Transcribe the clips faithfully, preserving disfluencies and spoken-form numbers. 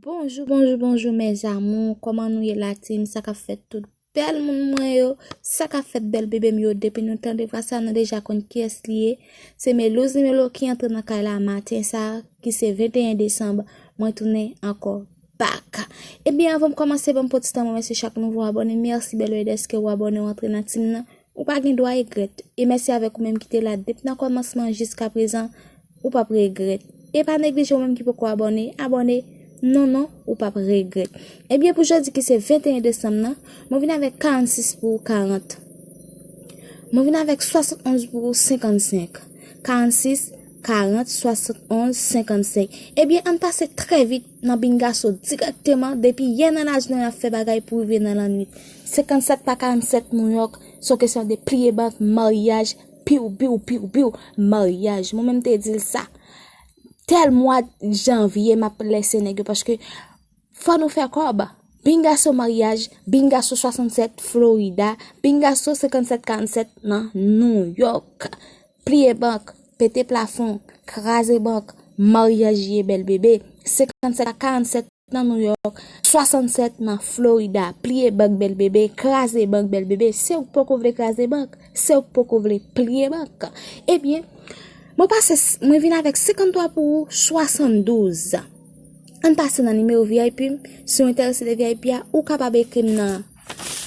Bonjou, bonjou, bonjou, mes amours. Kòman nou ye, la team? Sa k ap fèt, tout bèl moun mwen yo? Sa k ap fèt, bèl bebe m yo? Depi nou tande vwa sa, nou deja konn kiyès li ye. Se Melouz Melo ki antre nan kay la maten sa, ki se venteyen desanm. Mwen tounen ankò back. Ebyen, anvan m kòmanse, ban m pran ti tan m remèsye chak nouvo abòne. Mèsi, bèl bebe, dèske w abòne, w antre nan team nan. Ou pa gen dwa regrèt. E mèsi avèk ou menm ki te la depi nan kòmansman jiska prezan. Ou p ap regrèt. E pa neglije ou menm ki poko abòne, abòne. Non, non, ou p ap regrèt. Ebyen, pou jodi ki se venteyen desanm nan, mwen vin avèk karannsis pou ou karant. Mwen vin avèk swasannonz pou ou senkannsenk. Karannsis, karant, swasannonz, senkannsenk. Ebyen, ann pase trè vit nan Bingaso dirèkteman. Depi yè nan lajounen, n ap fè bagay pou rive nan lannwit. Senkannsèt pa karannsenk, Nouyòk, se yon kesyon de pliye bank, maryaj, piw, piw, piw, piw, maryaj. Mwen menm te di l sa. Tèl mwa janvye, m ap lèse nèg yo, paske fò nou fè kòb. Bingaso maryaj, Bingaso swasanntsèt Florida, Bingaso senkannsèt karanntsèt nan Nouyòk. Pliye bank, pete plafon, kraze bank, maryaj ye, bèl bebe. Senkannsèt a karanntsèt nan Nouyòk, swasanntsèt nan Florida. Pliye bank, bèl bebe, kraze bank, bèl bebe. Se ou k poko vle kraze bank, se ou k poko vle pliye bank. Ebyen, mwen pase, mwen vin avèk senkanntwa pou ou, swasanndouz. Ann pase nan nimewo V I P m. Si w enterese de V I P a, ou kapab ekri m nan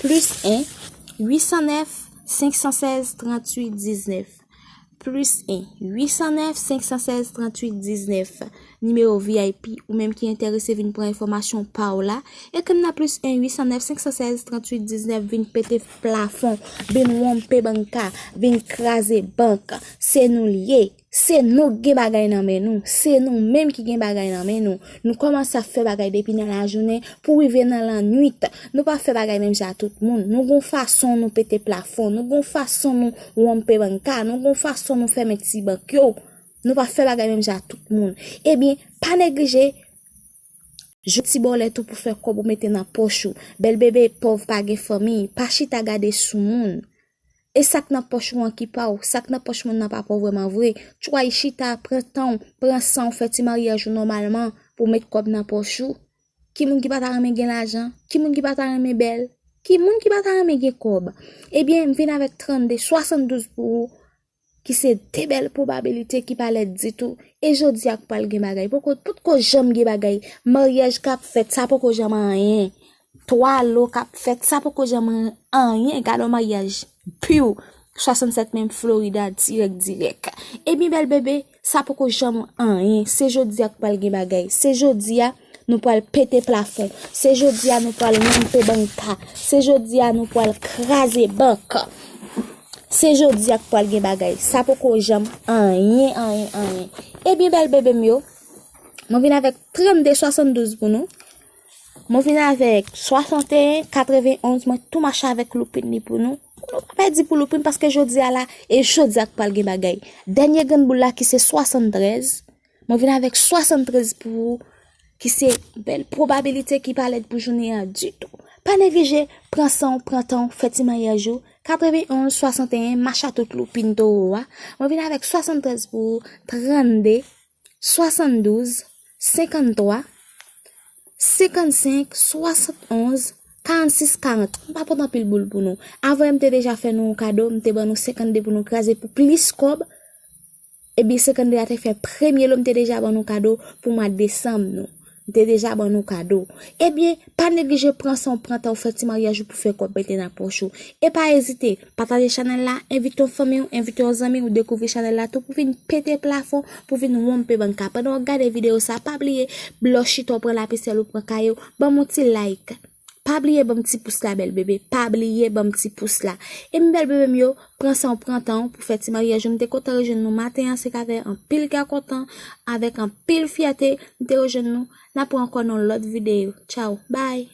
plis en, uit san nèf, senk san sèz, tranntuit diznèf. Plis en, uit san nèf, senk san sèz, tranntuit diznèf. Nimewo V I P, ou menm ki enterese vin pran enfòmasyon pa w la, ekri m nan plis en, uit san nèf, senk san sèz, tranntuit diznèf, vin pete plafon, vin wonpe banka, vin kraze bank. Se nou l ye. Se nou k gen bagay nan men nou. Se nou menm ki gen bagay nan men nou. Nou kòmanse ap fè bagay depi nan lajounen pou rive nan lannwit. Nou pa fè bagay menm jan ak tout moun. Nou gon fason nou pete plafon. Nou gon fason nou wonpe banka. Nou gon fason nou fèmen ti bank yo. Nou pa fè bagay menm jan ak tout moun. Ebyen, pa neglije jwe ti bòlèt ou pou fè kòb ou mete nan pòch ou. Bèl bebe, pòv pa gen fanmi. Pa chita gade sou moun. E sa k nan pòch ou an ki pa w, sa k nan pòch moun nan pa pa w vrèman vre. Tchway, chita, pran tan w, pran san w, fè ti maryaj ou nòmalman pou w met kòb nan pòch ou. Ki moun ki pa ta renmen gen lajan? Ki moun ki pa ta renmen bèl? Ki moun ki pa ta renmen gen kòb? Ebyen, m vin avèk trannde swasanndouz pou ou, ki se de bèl pwobabilite ki pa lèd ditou. E jodi a k pral gen bagay. Poko, potko janm gen bagay. Maryaj k ap fèt, sa poko janm anyen. Twa lo k ap fèt, sa poko janm anyen. Gade yon maryaj. Piw, swasanntsèt menm Florida, dirèk, dirèk. Ebyen, bèl bebe, sa poko janm anyen. Se jodi a k pral gen bagay. Se jodi a nou pral pete plafon. Se jodi a nou pral wonpe banka. Se jodi a nou pral kraze bank. Se jodi a k pral gen bagay. Sa poko janm anyen, anyen, anyen. Ebyen, bèl bebe m yo, mwen vin avèk trannde swasanndouz pou nou. Mwen vin avèk swasanteyen katrevenonz, mwen tou mache avèk loupin li pou nou. Nou pa pèdi pou loupin paske jodi a la, e jodi a k pral gen bagay. Dènye grenn boul la ki se swasanntrèz, mwen vin avèk swasanntrèz pou ou, ki se bèl pwobabilite ki pa lèd pou jounen an ditou. Pa neglije, pran san w, pran tan w, fè ti maryaj ou. Katrevenonz, swasanteyen, mache a tout loupin towo a. Mwen vin avèk swasanntrèz pou ou, trannde, swasanndouz, senkanntwa, senkannsenk, swasannonz, karannsis, karant. M pa pot anpil boul pou nou. Avan, m te deja fè nou yon kado, m te ban nou senkannde pou nou kraze pou plis kòb. Ebyen, senkannde a te fè premye lo, m te deja ban nou kado pou mwa desanm nou. M te deja ban nou kado. Ebyen, pa neglije pran san w, pran tan w, fè ti maryaj ou pou fè kòb mete nan pòch ou. E pa ezite, pataje chanèl la, envite yon fanmi w, envite yon zanmi w dekouvri chanèl la tou pou vin pete plafon, pou vin wonpe banka. Pandan w ap gade videyo sa, pa bliye, lè w chita w pran lapisèl ou pran kaye w, ban m yon ti like. Pa bliye ban m ti pous la, bèl bebe. Pa bliye ban m ti pous la. E m bèl bebe m yo, pran san w, pran tan w pou fè ti maryaj ou. M te kontan rejwenn nou maten an, se k avèk anpil kè kontan, avèk anpil fyète, m te rejwenn nou. N ap wè ankò nan yon lòt videyo. Tchaw, bye.